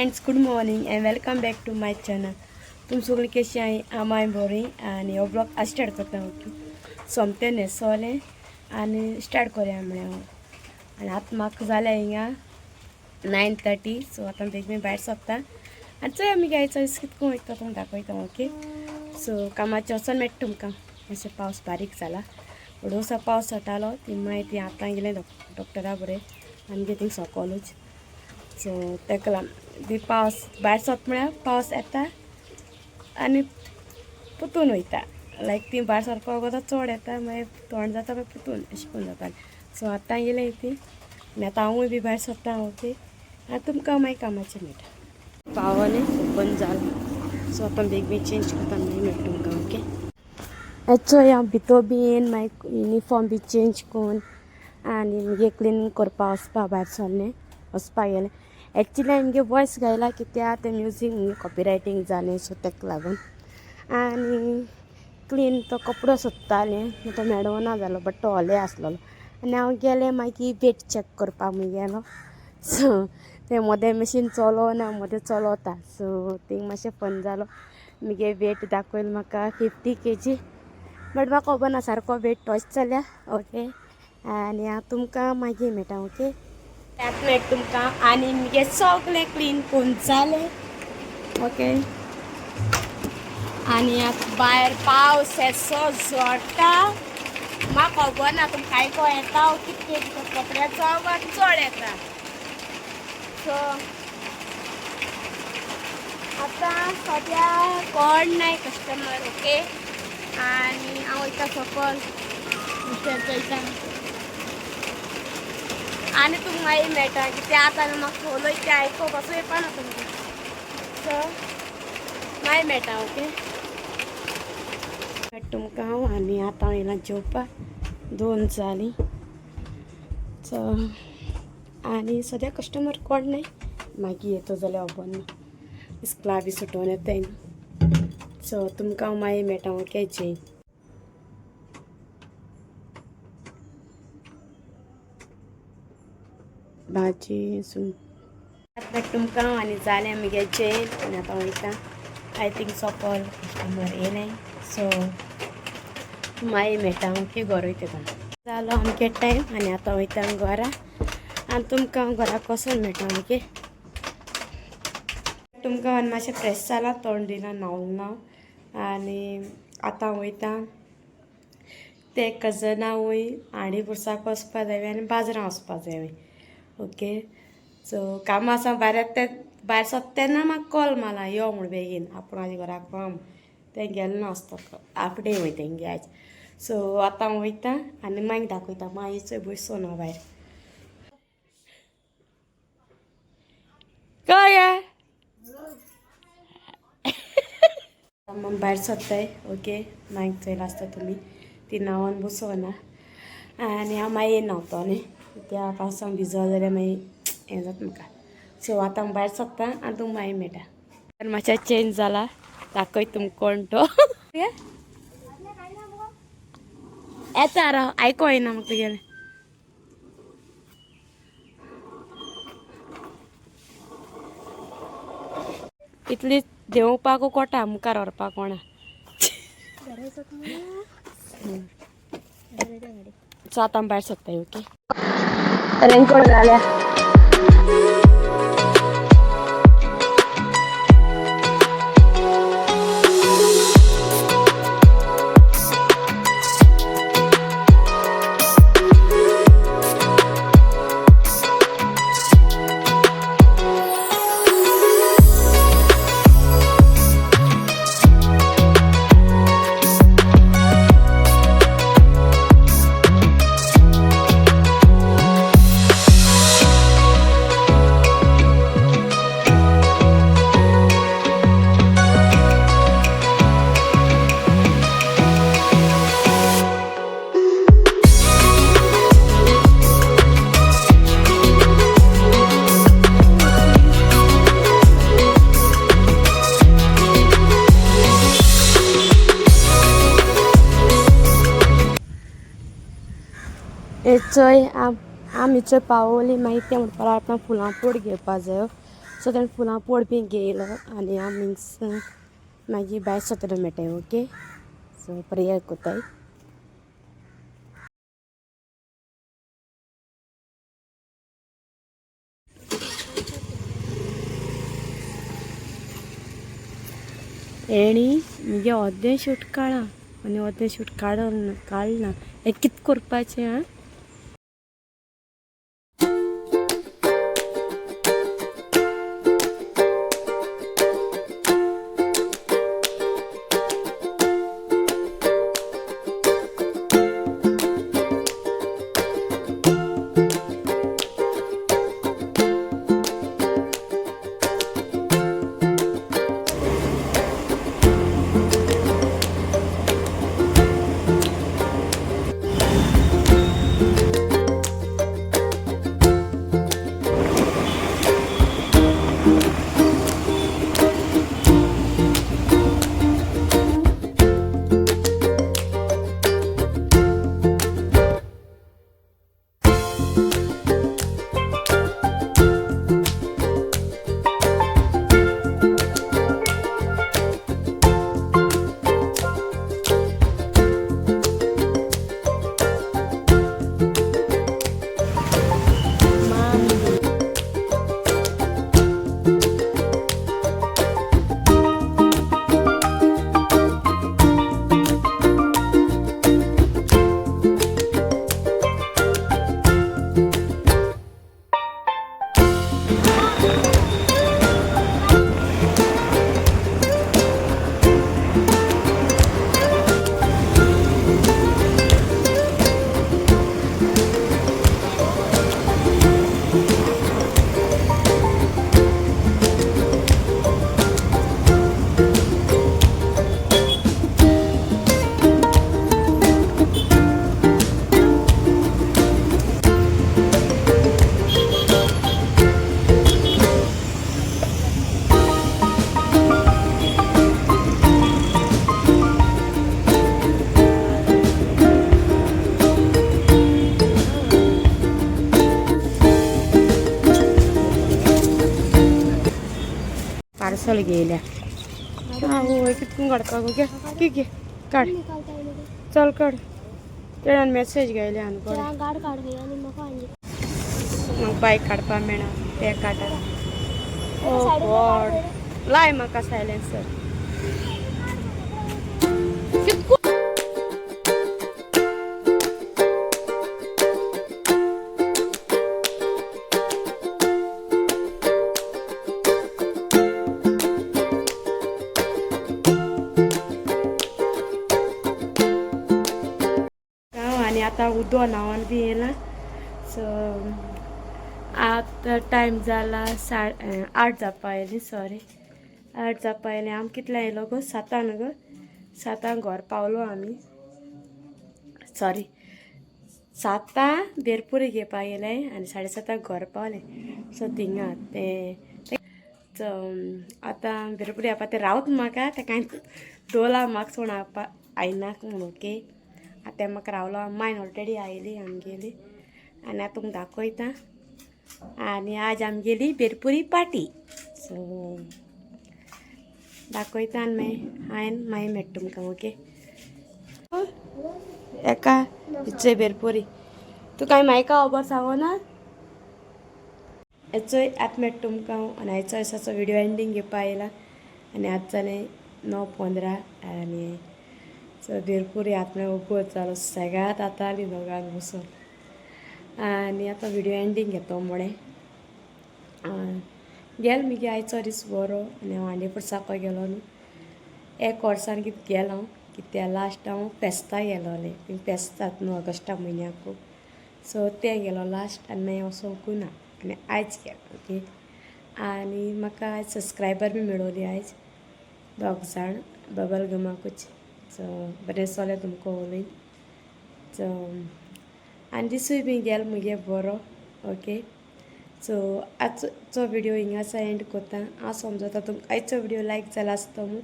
Friends, good morning and welcome back to my channel. तुम सगळीं कशी आहाय? आमाय बरी. आनी हो ब्लॉग आज स्टार्ट करता ओके. सोमतें न्हेसोलें आनी स्टार्ट करया म्हळें हांव. आनी आतां म्हाका जालें हिंगा 9:30. सो आतां बेगीन भायर सरता आनी चोया आमी आयचो दीस कितको वयता तुमकां दाखयता ओके. सो कामाचें वचोन मेळटा तुमकां. मातशें पावस बारीक जाला, वडोसा पावस जातालो ती मागीर ती आतां गेलें डॉक्टरा बरें आमगे थिंग सोकोलूच. सो ताका लागून ती पावस भायर सरता म्हळ्यार पावस येता आनी पुतून वयता. लायक ती भायर सरपा वगत चड येता, मागीर थंड जाता, मागीर पुतून अशें करून जाता. सो आतां येयलें ती आनी आतां हांवूय बी भायर सरता ओके. आनी तुमकां मागीर कामाचें मेळटा. पावलें बंद जालें. सो आतां बेग बेग चेंज करता, मागीर मेळटा तुमकां ओके. चोय हांव भितर बी येवन मागीर युनिफॉर्म बी चेंज करून आनी मुगे क्लीन करपा वचपा भायर सरलें, वचपा गेलें. एक्चुली हांवें मुगे वॉयस गायला कित्याक तें म्युजीक मुगे कॉपिरायटींग जालें, सो ताका लागून. आनी क्लीन तो कपडो सोदतालें, तो मेळना जालो, बट तो ओले आसलेलो. आनी हांव गेलें मागीर वेट चॅक करपाक मुगेलो. सो तें मदें मशीन चलोना, मदें चलोता. सो थिंग मातशें फन जालो. मुगे वेट दाखयल म्हाका 50 kg, but म्हाका खबर ना सारको वेट तोच जाल्या ओके. आनी हांव तुमकां मागीर मेळटा ओके. आतां मेळटा तुमकां. आनी मुगे सगळें क्लीन करून जालें ओके. आनी आतां भायर पावस येसो झोडटा, म्हाका खबर ना तुमकां आयको येता कितके, कपड्याचो आवाज चड येता. सो आतां सद्या कोण नाय कस्टमर ओके. आनी हांव वयता सकल नुस्तें चोयता आनी तुमकां मागीर मेळटा कित्याक आतां म्हाका उलयता तें आयको कसो येवपा ना तुमकां. सो मागीर मेळटा ओके तुमकां हांव. आनी आतां हांव येयलां जेवपाक, 2 जालीं. सो आनी सद्या कस्टमर कोण नाय, मागीर येतो जाल्यार खबर ना, इस्कला बी सुटोवन येताय न्हू. सो तुमकां हांव मागीर मेळटा ओके. जेय भाजी सुंगटां तुमकां. आनी जालें मुगे जेन आनी आतां वयता. I think सोकोल कस्टमर येयलें. सो मागीर मेळटा ओके. घर वयता जालो आमगे टायम आनी आतां वयता घरा आनी तुमकां घरा कसोन मेळटा ओके. तुमकां आनी मातशें फ्रेश जालां, तोंड दिलां, न्हांवलें ना. आनी आतां वयता ते कजना वय आनी पुरसाक वचपा जाय आनी बाजारां वचपा जाय ओके. सो कामां आसा भायर, ते भायर सरता तेन्ना म्हाका कॉल मारला यो म्हूण बेगीन, आपूण आयज घराक पाव. तें गेलें ना आसता, हाफ डे वय तेंगे आयज. सो आतां हांव वयता आनी मागीर दाखयता. मागीर चोय बसो ना भायर काय भायर सरताय ओके. मागीर चोयला आसता तुमी ती न्हांवन बसो ना. आनी हांव मागीर न्हांवतलें, त्या पावसान भिजो जाल्यार मागीर हें जाता म्हाका. सो आतां हांव भायर सरता आनी तुमकां मागीर मेळटा. मातशें चेंज जाला, दाखय तुमकां कोण तो येता. राव, आयको येना म्हाका तुगेलें. इतली देंवपाक कोटा मुखार व्हरपाक कोणा. सो आतां भायर सरताय ओके. रेनकोट घाल्या. चोय आमी चोय पावली, मागीर तें म्हणपाक लागलें आपणाक फुलां पोड घेवपा जायो. सो तेणें फुलां पोड बी घेयलो आनी आमी मागीर भायर सोतलो मेळटाय. ओके, सो प्रेयर कोताय. एणी मुगे अर्दें शूट काडलां आनी अर्दें शूट काडल काडना हें कित करपाचें आं. पार्सल घेयल्या. आवय, कितकून काडपाक घे की घे काड, चल काड. तेणान मॅसेज घेयल्या आनी म्हाका बायक काडपाक मेळना ते काडटा. ओ गॉड, लाय म्हाका सायलेन्सर. आनी आतां उदो न्हांवन बी येयला. सो आतां टायम जाला 8:30 जावपा आयली, सॉरी 8 जावपा आयली. आमी कितल्या येयलो गो? 7 गो, 7 घर पावलो आमी. सॉरी 7 भेलपुरी घेवपा गेले आनी 7:30 घर पावले. सो थिंगा तें सो आतां भेलपुरी घेवपा तें रावत म्हाका तें कांय दवरला म्हाका सोड आयनाक म्हूण. ओके, आतां म्हाका रावलो, मायन ऑलरेडी आयली आमगेली आनी आतां तुमकां दाखयता. आनी आज आमगेली भेलपुरी पार्टी, सो दाखयता आनी मागीर हांवें मागीर मेळटा तुमकां. ओके, एका इच्चय भेलपुरी तूं कांय म्हाका खबर सांगो ना. हेचोय आतां मेळटा तुमकां. आनी आयचो दिसाचो व्हिडियो एंडींग घेवपा आयला आनी आतां जालें 9:15 आनी सो भेलपुरी आतां म्हळ्यार वोगोत जालो, सगळ्यांत आतां आली दोगांक बसून. आनी आतां व्हिडियो एंडींग घेतो म्हळें गेल मुगे आयचो दीस बरो. आनी हांव हांडीपूर साको गेलो न्हू एक वर्सान कितें गेलो हांव, कित्याक लास्ट हांव फेस्ता गेलोलें, थिंग फेस्त जाता न्हू ऑगस्टा म्हयन्याकू, सो तें गेलो लास्ट आनी मागीर वचोंकूय ना आनी आयज गेलो. ओके, आनी म्हाका आयज सबस्क्रायबर बी मेळोली आयज 2 जाण बबल गमाकूच. सो बरें दिसलें तुमकां उलयन. सो आनी दिसूय बी गेल मुगे बरो. ओके, सो आजचो व्हिडियो हिंगासर एंड करता. हांव समजता तुमकां आयचो व्हिडियो लायक जाला आसतो म्हूण.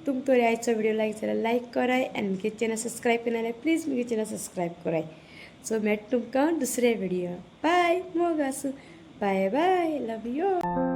तुमकां तरी आयचो व्हिडियो लायक जाल्यार लायक कराय आनी मुगे चॅनल सबस्क्रायब करना जाल्यार प्लीज मुगे चॅनल सबस्क्रायब कराय. सो मेळटा तुमकां दुसरे व्हिडियो. बाय, मोग आसूं, बाय बाय, लव you.